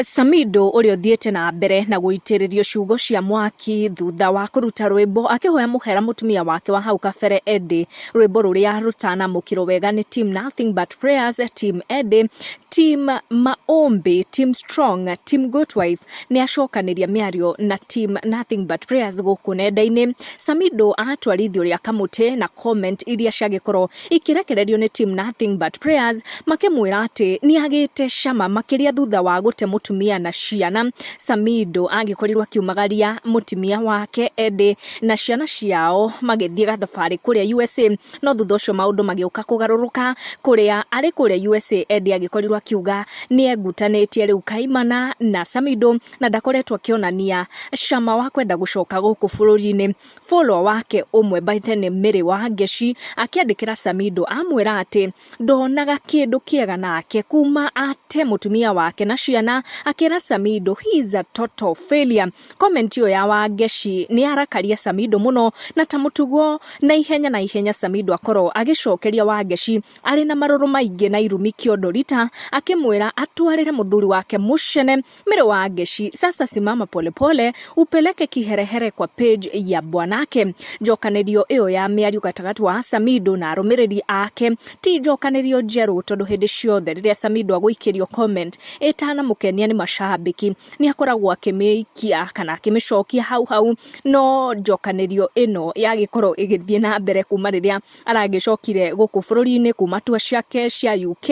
Samidoh ũrĩa ũthiĩte na mbere na gũitĩrĩrio ciugo cia mwaki thutha wa kũruta rwĩmbo akĩhoya mũhera mũtumia wake wa hau kabere Eddie, rwĩmbo rũrĩa rũtanamũkĩrwo wega nĩ Team Nothing But Prayers, Team Eddie, Team Maombi, Team Strong, Team Good Wife nĩ acokanĩria mĩario na Team Nothing But Prayers gũkũ nenda-inĩ. Samidoh atwarithio rĩa kamũtĩ na comment iria ciagĩkorwo ikĩrekererio nĩ Team Nothing But Prayers makĩmwĩra atĩ nĩ agĩte cama makĩria thutha wa gũte mũtumia na ciana. Samidoh agĩkorirwo akiumagaria mũtumia wake Eddie na ciana ciao magĩthiĩ gathabarĩ kũrĩa USA, no thutha ũcio maũndũ magĩũka kũgarũrũka kũrĩa arĩ kũrĩa USA Eddie agĩkorirwo akiuga nĩ egutanĩtie rĩu kaimana na Samidoh na ndakoretwo akĩonania cama wa kwenda gũcoka gũkũ bũrũri-inĩ. Follower wake ũmwe by the name Mary Wangeci akĩandĩkĩra Samidoh amwĩra atĩ ndonaga kĩndũ kĩega nake kuma ate mũtumia wake na ciana, akĩra Samidoh he is a total failure. Comment ĩyo ya Wangeci nĩ yarakaria Samidoh mũno na ta mũtugo na ihenya na ihenya Samidoh akorwo agĩcokeria Wangeci arĩ na marũrũ maingĩ na irumi kĩondo rita akĩmwĩra atwarĩre mũthuri wake mũcene. Mary Wangeci, sasa simama polepole upeleke kiherehere kwa page ya bwanake. Njokanĩrio ĩyo ya mĩario gatagatĩ wa Samidoh na arũmĩrĩri ake ti njokanĩrio njerũ tondũ hĩndĩ ciothe rĩrĩa Samidoh agũikĩrio comment ĩtanamũkenia nĩ macambĩki nĩ akoragwo akĩmĩikia kana akĩmĩcokia hau hau, no njokanĩrio ĩno yagĩkorwo ĩgĩthiĩ na mbere kuma rĩrĩa aragĩcokire gũkũ bũrũri-inĩ kuma tour ciake cia UK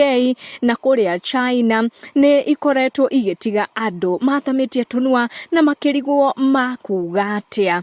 na kũrĩa China nĩ ikoretwo igĩtiga andũ mathamĩtie tũnua na makĩrigwo makuga atĩa.